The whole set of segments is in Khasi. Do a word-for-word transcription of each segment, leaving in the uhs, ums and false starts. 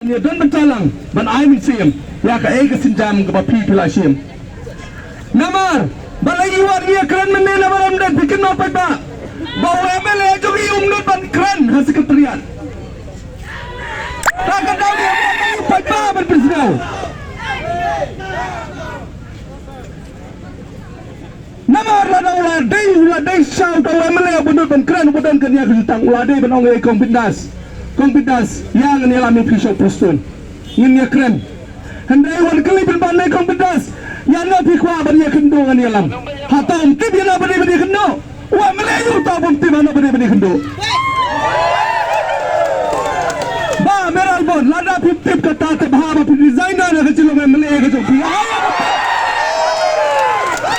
Ïa don bynta lang ban ai mynsiem ïa kaei ka sienjam kaba phi phi la shim. Namar balei ngi wan ngi ïakren mynne namar ym don phi kynmaw paidbah ba u M L A jong ngi um nud ban kren ha Secretariat. Ta ka daw ngi wan ngi paidbah ban pynsngew. Namar lada u la dei, u la dei sha uta u M L A uba nud ban kren uba don kane ka jutang, u la dei ban ong ïa i Kong Bindas. Kong Bindas, ïa ngan ïalam ïa phi sha u Prestone. Ngin ïakren. Hynrei wan kylli pynban ïa i Kong Bindas. Ïa no phi kwah ban ïakynduh ngan ïalam. Hato ym tip ïa no ba dei ban ïakynduh. Wa, mlei ïa uta bym tip hano ba dei ban ïakynduh. Bah Mayralborn, lada phim tip kata te bha ba phi resign na ka jyllong M L A ka jong phi. Ai,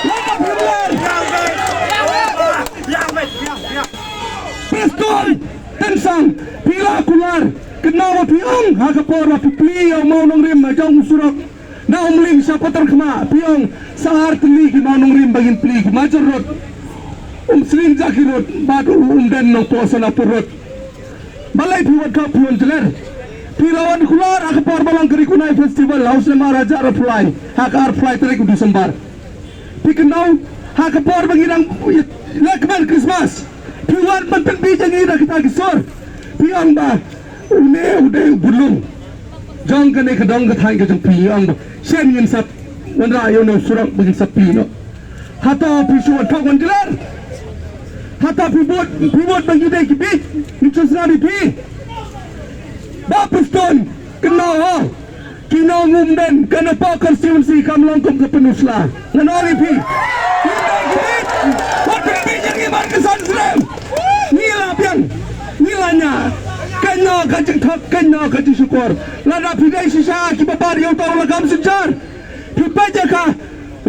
lada phim lar. Prestone Tynsong, phi la kular. Kynmaw ba phi ong ha ka por ba phi plie ïa u mawnongrim na jong u surok. Na Umling sha Patharkhmah, phi ong sa ar tylli ki mawnongrim ba ngin plie, ki Major Road, Umsning Jaki Road bad u Umden Nongpoh Sonapur Road. Balei phi wat khop phi wan jler? Phi la wan kular ha ka por ba long ka Ri Kunai Festival ha u snem ar hajar arphew lai, ha ka arphew lai tarik u December. Phi kynmaw ha ka por ba ngi dang leh kmen Christmas, phi wan ban pynbeit ïa ngi da kita ki sur. Phi ong ba une u dei u bulung jong kane ka dong ka thaiñ ka jong phi, ong ba shen ngin sa wanrah ïa une u surok ba ngin sa plie noh. Hato phi shu wan thok wan jler? Hato phi bud, phi bud ba ngi dei ki bieit, ngin shu sngap ïa phi? Bah Prestone, kynmaw ho. Ki nong Umden, ka Nongpoh constituency kam long kum ka Pynursla. Ngan ong ïa phi. Wat pynbeit ïa ngi mar ka san snem. Ngi la biang, ngi la ñiah. Kano ka jingthok, kano ka jingshukor. Lada phi dei shisha kiba bat ïa uta u lagam synshar, phi peit ïa ka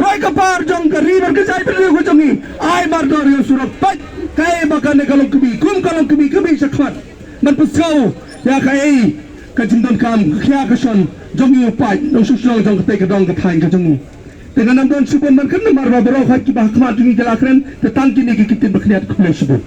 roi ka par jong ka ri bad ka jaitbynriew ka jong ngi. Ai mardor ïa u surok, peit kaei ba kane ka longkmie, kum ka longkmie, kmie shakhmat. Ban pynsngew ïa kaei ka jingdonkam ka khia ka shon jong ngi u paid nongshongshnong jong katei ka dong ka thaiñ ka jong ngi. Te ngan ym don shibun ban kren namar ba baroh kiba ha khmat jong ngi ki la kren, te tang kine ki ktien ba khyndiat, khublei shibun.